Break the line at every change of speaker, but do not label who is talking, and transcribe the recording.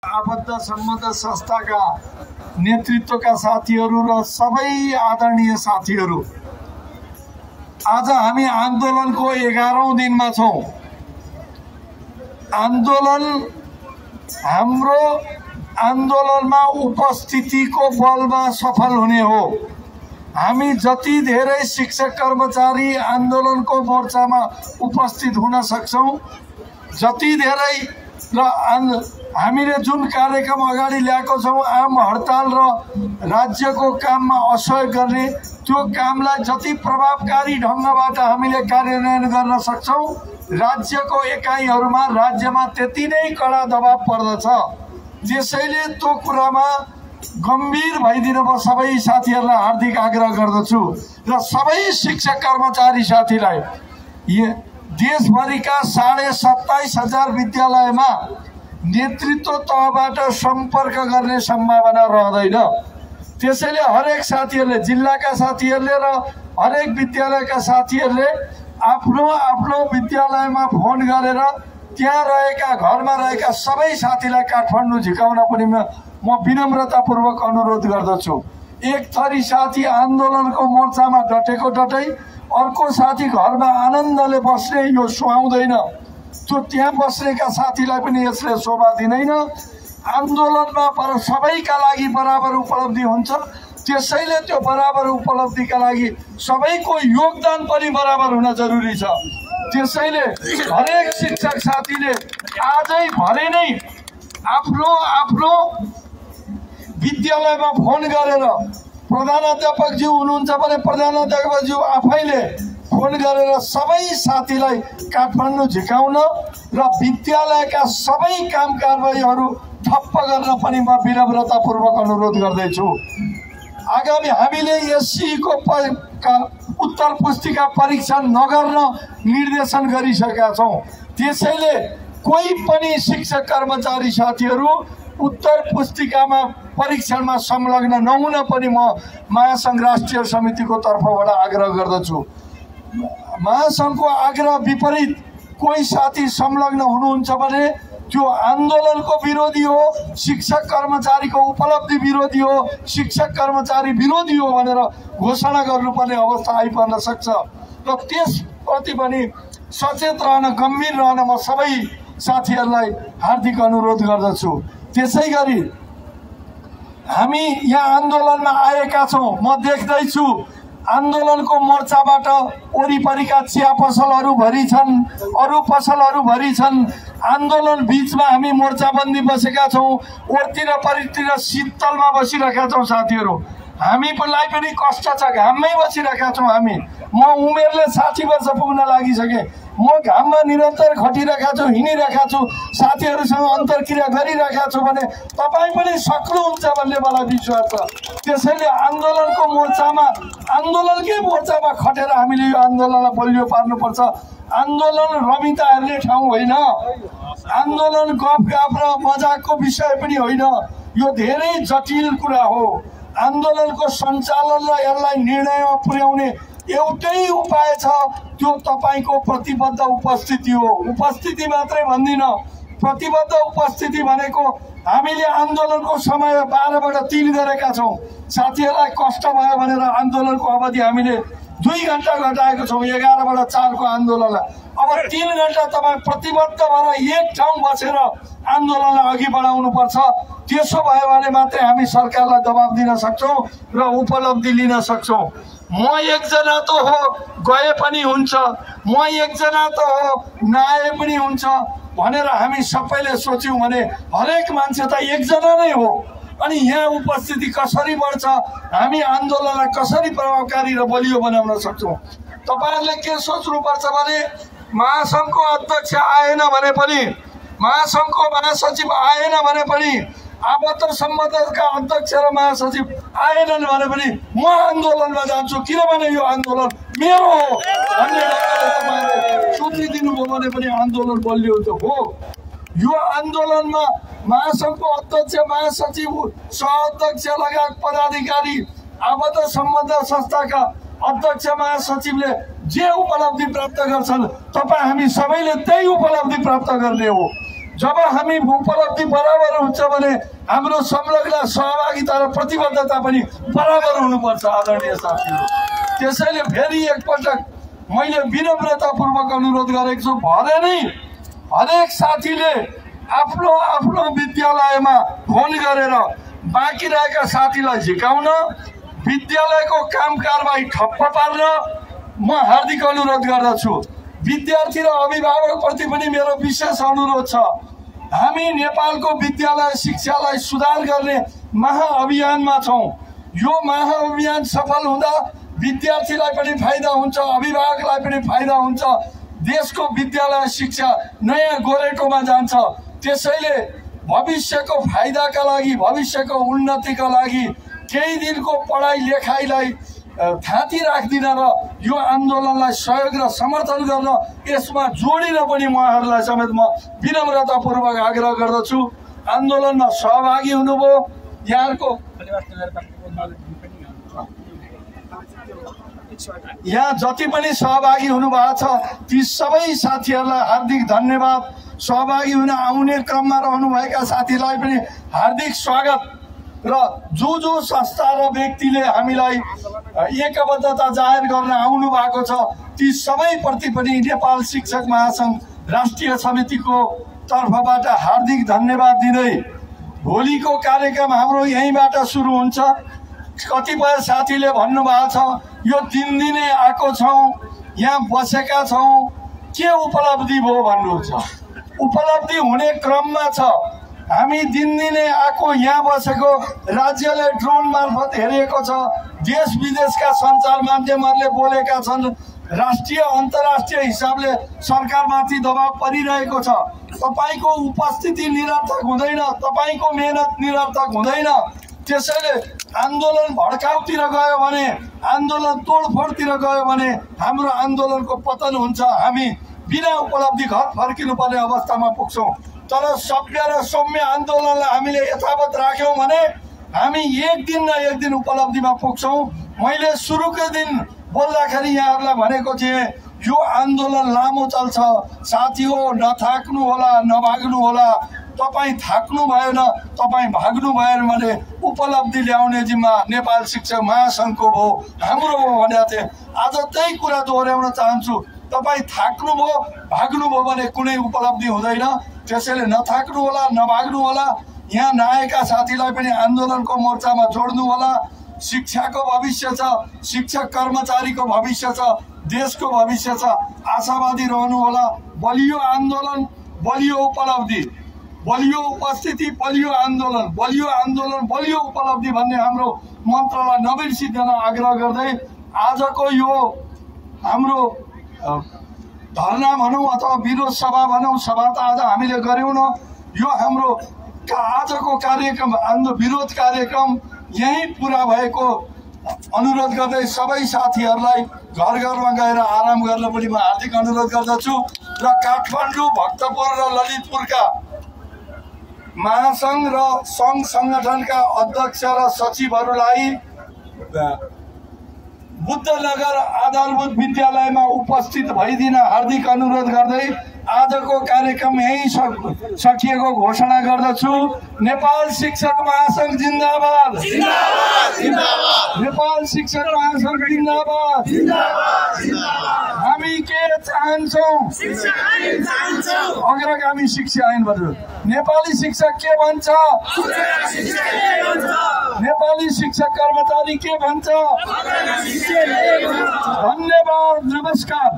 आबद्ध सम्बद्ध संस्थाका नेतृत्वका साथीहरू र सबै आदरणीय साथीहरू, आज हामी आन्दोलनको 11औं दिनमा छौं। हाम्रो आन्दोलनमा उपस्थितिको बलमा सफल हुने हो। हामी जति धेरै शिक्षक कर्मचारी आन्दोलनको मोर्चामा उपस्थित हुन सक्छौं, जति धेरै र हामीले जुन कार्यक्रम अगाडि ल्याएको छौं, आम हडताल र राज्यको काममा असहयोग गर्ने, त्यो कामलाई जति प्रभावकारी ढंगबाट हामीले कार्यान्वयन गर्न सक्छौं, राज्यको एकाइहरुमा राज्यमा त्यति नै कडा दबाव पर्दछ। त्यसैले त्यो कुरामा गम्भीर भइदिन म सबै साथीहरुलाई हार्दिक आग्रह गर्दछु र सबै शिक्षक कर्मचारी साथीलाई देशभरिका 27,500 विद्यालयमा नेतृत्व तहबाट सम्पर्क गर्ने सम्भावना रहँदैन। त्यसैले हरेक साथीहरुले, जिल्लाका साथीहरुले र हरेक विद्यालयका साथीहरुले आफ्नो आफ्नो विद्यालयमा फोन गरेर त्यहाँ रहेका, घरमा रहेका सबै साथीलाई काठमाडौँ झिकाउन पनि म विनम्रतापूर्वक अनुरोध गर्दछु। एक थरी साथी आन्दोलनको मोर्चामा डटेको डटै, अर्को साथी घरमा आनन्दले बस्ने यो सुहाउँदैन। त्यो त्यहाँ बस्नेका साथीलाई पनि यसले शोभा दिँदैन। आन्दोलनमा सबैका लागि बराबर उपलब्धि हुन्छ। त्यसैले त्यो बराबर उपलब्धिका लागि सबैको योगदान पनि बराबर हुन जरुरी छ। त्यसैले हरेक शिक्षक साथीले आजै भरे नै आफ्नो विद्यालयमा फोन गरेर, प्रधानाध्यापकज्यू हुनुहुन्छ भने प्रधानाध्यापकज्यू आफैले फोन गरेर सबै साथीलाई काठमाडौँ झिकाउन र विद्यालयका सबै काम कारबाहीहरू ठप्प गर्न पनि म विनम्रतापूर्वक अनुरोध गर्दैछु। आगामी हामीले एससी को उत्तर पुस्तिका परीक्षा नगर्न निर्देशन गरिसकेका छौं। त्यसैले कोही पनि शिक्षक कर्मचारी साथीहरू उत्तर पुस्तिकामा परीक्षणमा संलग्न नहुन पनि म महासंघ राष्ट्रिय समितिको तर्फबाट आग्रह गर्दछु। महासंघको आग्रह विपरीत कोही साथी संलग्न हुनुहुन्छ भने त्यो आन्दोलनको विरोधी हो, शिक्षक कर्मचारीको उपलब्धि विरोधी हो, शिक्षक कर्मचारी विरोधी हो भनेर घोषणा गर्नुपर्ने अवस्था आइपर्न सक्छ र त्यसप्रति पनि सचेत रहन, गम्भीर रहन म सबै साथीहरूलाई हार्दिक अनुरोध गर्दछु। त्यसैगरी हामी यहाँ आन्दोलनमा आएका छौं। म देख्दैछु आन्दोलनको मोर्चाबाट वरिपरिका चिया पसलहरू भरि छन्, अरू पसलहरू भरि छन्। आन्दोलन बीचमा हामी मोर्चाबन्दी बसेका छौं। ओरतिर परितिर शीतलमा बसिरहेका छौं साथीहरू। हामीलाई पनि कष्ट छ, घाममै बसिरहेका छौं हामी। म उमेरले 60 वर्ष पुग्न लागिसके। म घाममा निरन्तर खटिरहेका छु, हिँडिरहेका छु, साथीहरूसँग अन्तर्क्रिया गरिरहेका छु भने तपाईँ पनि सक्नुहुन्छ भन्ने मलाई विश्वास छ। त्यसैले आन्दोलनको मोर्चामा, आन्दोलनकै मोर्चामा खटेर हामीले यो आन्दोलनलाई बलियो पार्नुपर्छ। आन्दोलन रमिता हेर्ने ठाउँ होइन, आन्दोलन गफगाफ र मजाकको विषय पनि होइन। यो धेरै जटिल कुरा हो। आन्दोलनको सञ्चालन र यसलाई निर्णयमा पुर्याउने एउटै उपाय छ, त्यो तपाईको प्रतिबद्ध उपस्थिति हो। उपस्थिति मात्रै भन्दिन, प्रतिबद्ध उपस्थिति भनेको हामीले आन्दोलनको समय 12बाट 3 गरेका छौं। साथीहरूलाई कष्ट भयो भनेर आन्दोलनको अवधि हामीले 2 घण्टा घटाएको छौं। 11बाट 4 को आन्दोलनलाई अब 3 घण्टा तपाईँ प्रतिबद्ध भएर एक ठाउँ बसेर आन्दोलनलाई अघि बढाउनु पर्छ। त्यसो भयो भने मात्रै हामी सरकारलाई दबाब दिन सक्छौं र उपलब्धि लिन सक्छौं। म एकजना त हो, गए पनि हुन्छ, म एकजना त हो, नआए पनि हुन्छ भनेर हामी सबैले सोच्यौं भने हरेक मान्छे त एकजना नै हो। अनि यहाँ उपस्थिति कसरी बढ्छ, हामी आन्दोलनलाई कसरी प्रभावकारी र बलियो बनाउन सक्छौं। तपाईहरुले के सोच्नुपर्छ भने महासंघको अध्यक्ष आएन भने पनि, महासंघको महासचिव आएन भने पनि, आबद्ध सम्बन्धका अध्यक्ष र महासचिव आएनन् भने पनि म आन्दोलनमा जान्छु, किनभने यो आन्दोलन मेरो हो भन्ने तपाईँले सोचिदिनुभयो भने पनि आन्दोलन बलियो त हो। यो आन्दोलनमा महासंघको अध्यक्ष, महासचिव, सहअध्यक्ष लगायत पदाधिकारी, आबद्ध सम्बन्ध संस्थाका अध्यक्ष महासचिवले जे उपलब्धि प्राप्त गर्छन्, तपाईँ हामी सबैले त्यही उपलब्धि प्राप्त गर्ने हो। जब हामी उपलब्धि बराबर हुन्छ भने हाम्रो संलग्न सहभागिता र प्रतिबद्धता पनि बराबर हुनुपर्छ आदरणीय साथीहरू। त्यसैले फेरि एकपटक मैले विनम्रतापूर्वक अनुरोध गरेको छु, भरे नै हरेक साथीले आफ्नो आफ्नो विद्यालयमा फोन गरेर बाँकी रहेका साथीलाई झिकाउन, विद्यालयको काम कारबाही ठप्प पार्न म हार्दिक अनुरोध गर्दछु। विद्यार्थी र अभिभावकप्रति पनि मेरो विशेष अनुरोध छ। हामी नेपालको विद्यालय शिक्षालाई सुधार गर्ने महाअभियानमा छौँ। यो महाअभियान सफल हुँदा विद्यार्थीलाई पनि फाइदा हुन्छ, अभिभावकलाई पनि फाइदा हुन्छ, देशको विद्यालय शिक्षा नयाँ गोरेटोमा जान्छ। त्यसैले भविष्यको फाइदाका लागि, भविष्यको उन्नतिका लागि केही दिनको पढाइ लेखाइलाई थाती राख्दिन र यो आन्दोलनलाई सहयोग र समर्थन गर्न यसमा जोडिन पनि उहाँहरूलाई समेत म विनम्रतापूर्वक आग्रह गर्दछु। आन्दोलनमा सहभागी हुनुभयो, यहाँको यहाँ जति पनि सहभागी हुनुभएको छ ती सबै साथीहरूलाई हार्दिक धन्यवाद। सहभागी हुन आउने क्रममा रहनुभएका साथीलाई पनि हार्दिक स्वागत। र जो संस्था र व्यक्तिले हामीलाई एकबद्धता जाहेर गर्न आउनु भएको छ ती सबैप्रति पनि नेपाल शिक्षक महासंघ राष्ट्रिय समितिको तर्फबाट हार्दिक धन्यवाद दिँदै भोलिको कार्यक्रम हाम्रो यहीँबाट सुरु हुन्छ। कतिपय साथीले भन्नुभएको छ यो दिनदिनै आएको छौँ, यहाँ बसेका छौँ, के उपलब्धि भयो भन्नुहुन्छ। उपलब्धि हुने क्रममा छ। हामी दिनदिनै आएको यहाँ बसेको, राज्यले ड्रोन मार्फत हेरेको छ, देश विदेशका सञ्चार माध्यमहरूले बोलेका छन्, राष्ट्रिय अन्तर्राष्ट्रिय हिसाबले सरकारमाथि दबाव परिरहेको छ। तपाईको उपस्थिति निरर्थक हुँदैन, तपाईको मेहनत निरर्थक हुँदैन। त्यसैले आन्दोलन भड्काउतिर गयो भने, आन्दोलन तोडफोडतिर गयो भने हाम्रो आन्दोलनको पतन हुन्छ। हामी बिना उपलब्धि घर फर्किनुपर्ने अवस्थामा पुग्छौँ। तर सभ्य र सौम्य आन्दोलनलाई हामीले यथावत राख्यौँ भने हामी एक दिन न एक दिन उपलब्धिमा पुग्छौँ। मैले सुरुकै दिन बोल्दाखेरि यहाँहरूलाई भनेको थिएँ यो आन्दोलन लामो चल्छ, साथी हो, नथाक्नु होला, नभाग्नु होला। तपाईँ थाक्नु भएन, तपाईँ भाग्नु भएन भने उपलब्धि ल्याउने जिम्मा नेपाल शिक्षक महासंघको भयो, हाम्रो हो भनेको थिएँ। आज त्यही कुरा दोहोऱ्याउन चाहन्छु। तपाईँ थाक्नुभयो, भाग्नुभयो भने कुनै उपलब्धि हुँदैन। त्यसैले नथाक्नु होला, नभाग्नु होला। यहाँ नआएका साथीलाई पनि आन्दोलनको मोर्चामा जोड्नु होला। शिक्षाको भविष्य छ, शिक्षक कर्मचारीको भविष्य छ, देशको भविष्य छ। आशावादी रहनु होला। बलियो आन्दोलन, बलियो उपलब्धि, बलियो उपस्थिति, बलियो आन्दोलन, बलियो आन्दोलन, बलियो उपलब्धि भन्ने हाम्रो मन्त्रलाई नबिर्सिदिन आग्रह गर्दै आजको यो हाम्रो धरना भनौँ अथवा विरोध सभा भनौँ, सभा त आज हामीले गऱ्यौँ न। यो हाम्रो आजको कार्यक्रम, विरोध कार्यक्रम यहीँ पुरा भएको अनुरोध गर्दै सबै साथीहरूलाई घर घरमा गएर आराम गर्न पनि म हार्दिक अनुरोध गर्दछु। र काठमाडौँ, भक्तपुर र ललितपुरका महासंघ र सङ्घ सङ्गठनका अध्यक्ष र सचिवहरूलाई बुद्धनगर आधारभूत विद्यालयमा उपस्थित भइदिन हार्दिक अनुरोध गर्दै आजको कार्यक्रम यही सकिएको घोषणा गर्दछु। नेपाल शिक्षक महासंघ जिन्दाबाद, नेपाल शिक्षक महासंघ जिन्दाबाद। हामी के चाहन्छौँ? अग्रगामी शिक्षा ऐन बदल्नु। नेपाली शिक्षक के भन्छ? नेपाली शिक्षक कर्मचारी के भन्छ? धन्यवाद, नमस्कार।